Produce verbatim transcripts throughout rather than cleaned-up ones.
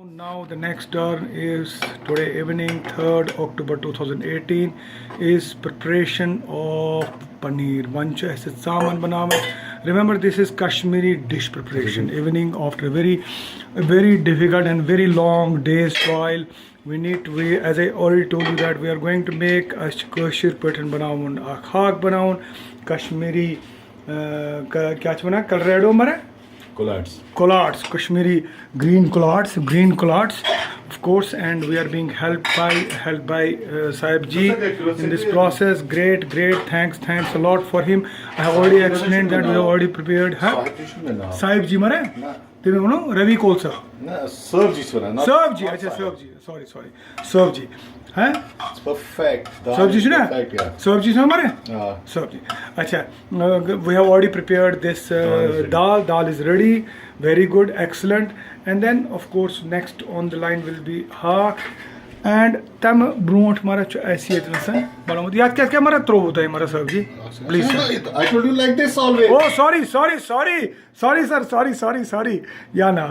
Now the next turn is today evening, third October two thousand eighteen, is preparation of paneer. وۄنۍ چھُ اَسہِ ژامَن بَناوٕنۍ. Remember, this is Kashmiri dish preparation. Evening after a very, a very difficult and very long day's toil, we need to, we, as I already told you that we are going to make, اَسہِ چھِ کٲشِر پٲٹھۍ بَناوُن اَکھ ہاکھ بَناوُن، Kashmiri, uh, کیٛاہ چھِ وَنان، کلریڈو مَرٕ؟ Collards. Collards, Kashmiri green collards, green collards, of course, and we are being helped by, helped by uh, Sahib ji in this process. Great, great, thanks, thanks a lot for him. I have already explained that we have already prepared. Huh? صاحب تہِ چھُنہٕ مےٚ ناو. Sahib ji مَرٕ؟ تِمے ووٚنو رٔوی کول صٲب. نہ، صٲب جی چھِ وَنان، نہ، صٲب جی، نہ اچھا، صاحب. صٲب جی، sorry, sorry, صٲب جی. ہاں؟ It's perfect. صٲب جی چھُ نا؟ Perfect, yeah. صٲب جی چھُ نا مَرٕ؟ آ. صٲب جی. اچھا، uh, we have already prepared this uh, Dal is ready. dal. Dal is ready. Very good, excellent. And then, of course, next on the line will be ہاکھ. And تَمہِ برونٛٹھ مَرٕ چھُ اَسہِ ییٚتہِ نَسَن بَنومُت. یَتھ کیٛاہ کیٛاہ مَرٕ ترٛووُ تۄہہِ مَرٕ صٲب جی؟ Please, sir. I told you like this always. Oh, sorry, sorry, sorry. Sorry, sir, sorry, sorry, sorry. یا نہ.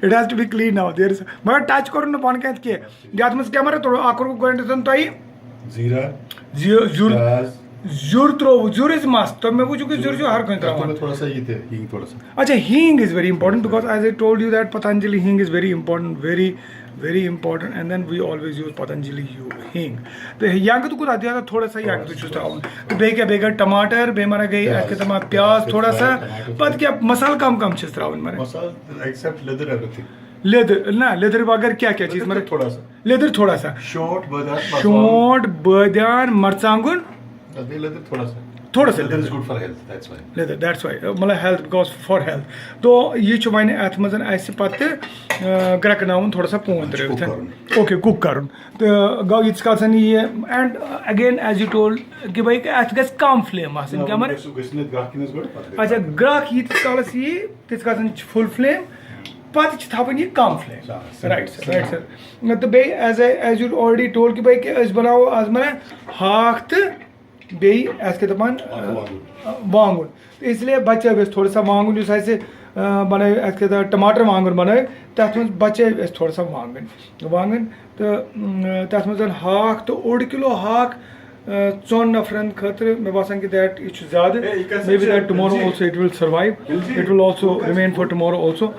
It has to be clean now. There is, مگر ٹچ کوٚرُن نہٕ بۄنہٕ کَنہِ کینٛہہ. یَتھ منٛز کیٛاہ مَرٕ ترٛووُ؟ اَکھ کوٚرُکھ گۄڈٕنٮ۪تھ تۄہہِ زیٖرا، زِ-، زیُر، پیاز. زیُر ترٛووُ، زیُر is must. تۄہہِ مےٚ وٕچھِو کہِ زیُر چھُ ہر کٲنٛسہِ تَتھ منٛز ترٛاوان. تھوڑا سا یہِ تہِ، ہِنٛگ تھوڑا سا. اچھا، hang is very important because as I told you that Patanjali hing is very important, very, very important, and then we always use Patanjali hing. تہٕ ینٛگ تہٕ کوٗتاہ دِیو تۄہہِ؟ تھوڑا سا ینٛگ تہٕ چھُس ترٛاوُن. تہٕ بیٚیہِ کیٛاہ، بیٚیہِ گٔے ٹماٹر، بیٚیہِ مَرٕ گٔے اَسہِ کیٛاہ دَپان پیاز تھوڑا سا. پَتہٕ کیٛاہ مصالہٕ کَم کَم چھِس ترٛاوٕنۍ مَرٕ؟ Masala except leather everything. لیٚدٕر، نہ، لیٚدٕر بغٲر کیٛاہ کیٛاہ چھِ أسۍ مَرٕ؟ تھوڑا سا. لیٚدٕر تھوڑا سا. شونٛٹھ بٲدیان مصالہٕ. شونٛٹھ، بٲدیان، مرژانٛگُن. بیٚیہِ لیٚدٕر تھوڑا سا. تھوڑا سا Leather is leader. Good for health, that's why. Leader, that's why. مطلب health because for health. تو یہِ چھُ وۄنۍ اَتھ منٛز اَسہِ پَتہٕ آ، گرٛٮ۪کناوُن تھوڑا سا پون ترٛٲوِتھ. کَرُن. اوکے، کُک کَرُن. تہٕ گوٚو ییٖتِس کالَس یہِ، and again as you told کہِ بھائی اَتھ گژھِ کَم flame آسٕنۍ، کیٛاہ مَرٕ؟ سُہ گٔژھِتھ گرٛٮ۪کھ کِنَس گۄڈٕ پَتہٕ گٔے اچھا، گرٛٮ۪کھ ییٖتِس کالَس یی تیٖتِس کالَس چھِ full flame، پَتہٕ چھِ تھاوٕنۍ یہِ کَم flame. آ، Right, sir, right, sir. تہٕ بیٚیہِ as I, as you already told کہِ بھائی کہِ أسۍ بَناوو آز مَرٕ ہاکھ تہٕ بیٚیہِ اَتھ کیٛاہ دَپان، اَکھ وانٛگُن. وانٛگُن. تہٕ اس لیے بَچٲو اَسہِ تھوڑا سا وانٛگُن، یُس اَسہِ آ، بَنٲو، اَتھ کیٛاہ دَپان، ٹماٹر وانٛگُن بَنٲو، تَتھ منٛز بَچٲو اَسہِ تھوڑا سا وانٛگُن. وانٛگُن تہٕ، م، تَتھ منٛز ہاکھ تہٕ اوٚڑ کِلوٗ ہاکھ، آ، ژۄن نفرَن خٲطرٕ. مےٚ باسان کہِ that یہِ چھُ زیادٕ. ہے، یہِ کَتھ Maybe چھِ that tomorrow G? Also it will survive. G? It will also remain for tomorrow also.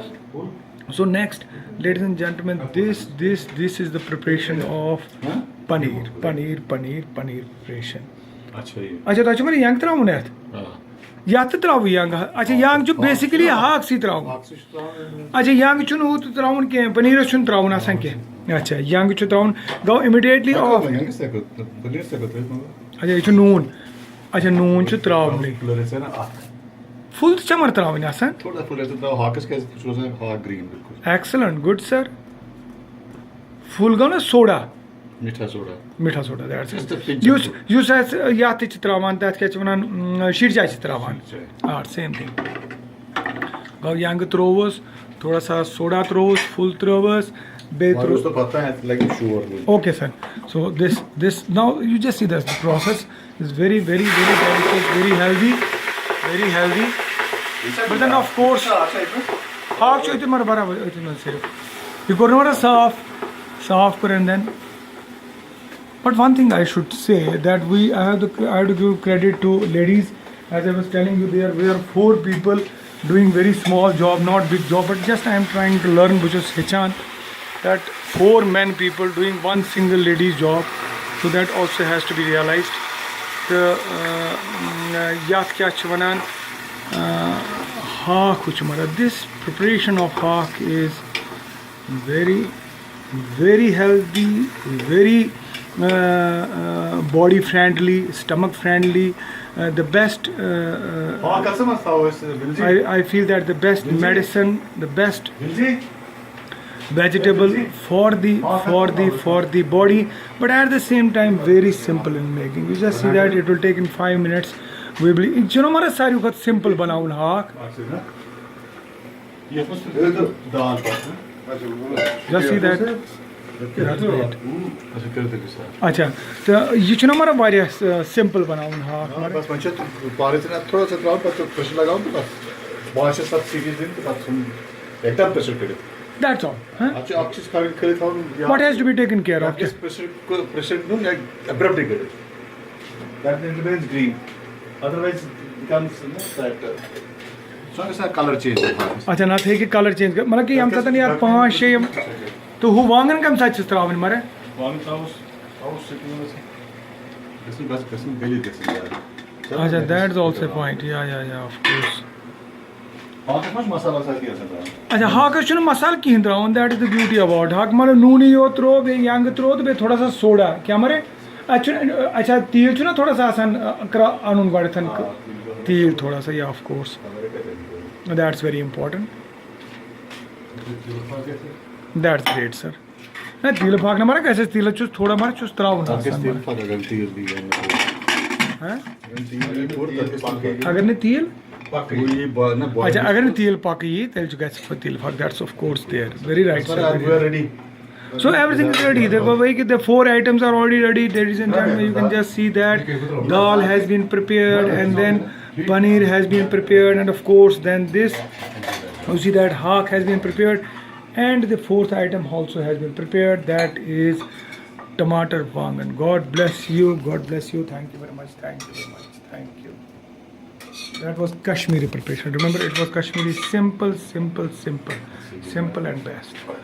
So next, ladies and gentlemen, this, this, this is the preparation of paneer, paneer, paneer, paneer preparation. اچھا، یہِ. اچھا، تۄہہِ چھُو مےٚ young ترٛاوُن یَتھ؟ آ. یَتھ تہِ ترٛاوٕ ینٛگ؟ اچھا، ینٛگ چھُ basically ہاکسٕے ترٛاوُن. اَکھ سُہ چھُ ترٛاوُن. اچھا، ینٛگ چھُنہٕ ہُہ تہِ ترٛاوُن کینٛہہ، پٔنیٖرَس چھُنہٕ ترٛاوُن آسان کینٛہہ. اچھا، ینٛگ چھُ ترٛاوُن، گوٚو immediately off. ینٛگَس تہِ ہٮ۪کو، پٔنیٖرَس تہِ ہٮ۪کو ترٛٲوِتھ، مگر اچھا، یہِ چھُ نوٗن. اچھا، نوٗن چھُ ترٛاونٕے. پھُلَر ٲسۍ نا اَکھ. پھُل تہِ چھا مگر ترٛاوٕنۍ آسان؟ تھوڑا پھُلَر ٲسۍ ترٛاوو ہاکَس، کیٛازِ سُہ چھُ روزان ہاک green بالکل. Excellent, good sir. پھُل گوٚو نا سوڈا؟ میٖٹھا سوڈا. میٖٹھا soda, that's it. Just a pinch of یُس salt. یُس اَسہِ یَتھ تہِ چھِ ترٛاوان، تَتھ کیٛاہ چھِ وَنان، م، شیٖرجا چھِ ترٛاوان. شیٖرجا. آ، same thing. گوٚو ینٛگ ترٛووُس، تھوڑا سا سوڈا ترٛووُس، پھُل ترٛووُس، بیٚیہِ مگر ترٛوو. اوس نہٕ پَتہ اَتھ لَگہِ شور وُنہِ. Okay, sir. So this, this now you just see that the process is very, very, very delicate, very healthy, very healthy. But then of course, ہاکھ چھُ أتھۍ منٛز برابر، أتھۍ منٛز صرف. یہِ کوٚر نہٕ وَنان صاف، صاف کوٚر and then. But one thing I should say that we, I have the, I have to give credit to ladies. As I was telling you, there were four people doing very small job, not big job, but just I am trying to learn, بہٕ چھُس ہیٚچھان that four men people doing one single ladies job, so that also has to be realized. تہٕ، uh, یَتھ کیٛاہ چھِ وَنان، uh, ہاکھ چھُ مطلب this preparation of ہاکھ is very, very healthy, very, uh, uh, body friendly, stomach friendly, uh, the best, uh, uh, ہاکَس منٛز تھاوو أسۍ، بِلجی. I, I feel that the best Believe. Medicine, the best بِلجی. Vegetable for the, for the, for the body, but at the same time very simple in making. You just see that it will take in five minutes. We will, یہِ چھُنہ مگر ساروی کھۄتہٕ simple بَناوُن ہاکھ. اَکھ second. یَتھ منٛز چھِ دال پَتہٕ. Just see that. اچھا، کٔرِو تُہۍ start. اچھا، تہٕ یہِ چھُنہ مگر واریاہ simple بَناوُن ہاکھ آ، مگر. بَس وۄنۍ چھِ پارٕے ژھٕنان تھوڑا سا ترٛاوُن، پَتہٕ چھِ pressure لَگاوُن تہٕ بَس. پانٛژھ شےٚ سَتھ سیٖٹی دِنۍ تہٕ پَتہٕ ژھُن اَکہِ دۄہ pressure کٔڑِتھ. That's all. Huh? اَتھ چھُ اَکھ چیٖز کھالٕنۍ کھٲلِتھ تھاوُن یا What has to be taken care of? That is pressure, pressure doing, abruptly good. That then remains green. Otherwise, it becomes, you know, that. Uh, so it's a color change. اچھا، نتہٕ ہیٚکہِ کلر چینج کٔرِتھ، مطلب کہِ ییٚمہِ ساتہٕ یتھ پانٛژھ شےٚ یِم، تہٕ ہُہ وانٛگن کمہِ ساتہٕ چھِس ترٛاوٕنۍ مگر؟ One thousand, thousand sitting on the. گژھن بس گژھن گٔلِتھ گژھن زیادٕ. اچھا، that is also a point. Yeah, yeah, yeah, of course. ہاکس منٛز چھُ مسالہٕ آسان کینٛہہ آسان ترٛاوُن. اچھا، ہاکس چھُنہٕ مسالہٕ کِہیٖنۍ ترٛاوُن، that is the beauty about. ہاکھ مطلب نوٗنٕے یوت ترٛوو، بیٚیہِ ینٛگہٕ ترٛوو تہٕ بیٚیہِ تھوڑا سا سوڈا، کیٛاہ مگر؟ اتھ چھُنہٕ، اچھا، تیٖل چھُنہ تھوڑا سا آسان، آ، کرٛا-، انُن گۄڈٕنٮ۪تھ، تیٖل تھوڑا سا، yeah, of course. That's very important. That's great, sir. نہ، تیٖلہٕ پھاکھ نہ مگر گژھِ اَسہِ، تیٖلہٕ چھُس تھوڑا مگر چھُس ترٛاوُن تَتھ گژھِ آسان تیٖل مگر۔ پھاکھ اگر نہٕ تیٖل دی گۄڈٕ نہ تیٚلہِ۔ ہاں؟ اگر نہٕ تیٖل پھاکھ۔ اگر نہٕ تیٖل، پَکٕے۔ وۄنۍ یی با-، نہ با-، اچھا، اگر نہٕ تیٖل پَکٕے یی، تیٚلہِ چھُ گژھِ پَتہٕ تیٖلہٕ پھاکھ۔ That's of course there. Very right, Sir, sir. we are ready. So everything is ready. The, the four items are already ready. Ladies and gentlemen, you can just see that dal has been prepared, and then paneer has been prepared, and of course, then this. You see that haq has been prepared, and the fourth item also has been prepared. That is tomato vangan. God bless you. God bless you. Thank you very much. Thank you very much. Thank you. That was Kashmiri preparation. Remember, it was Kashmiri, simple, simple, simple, simple and best.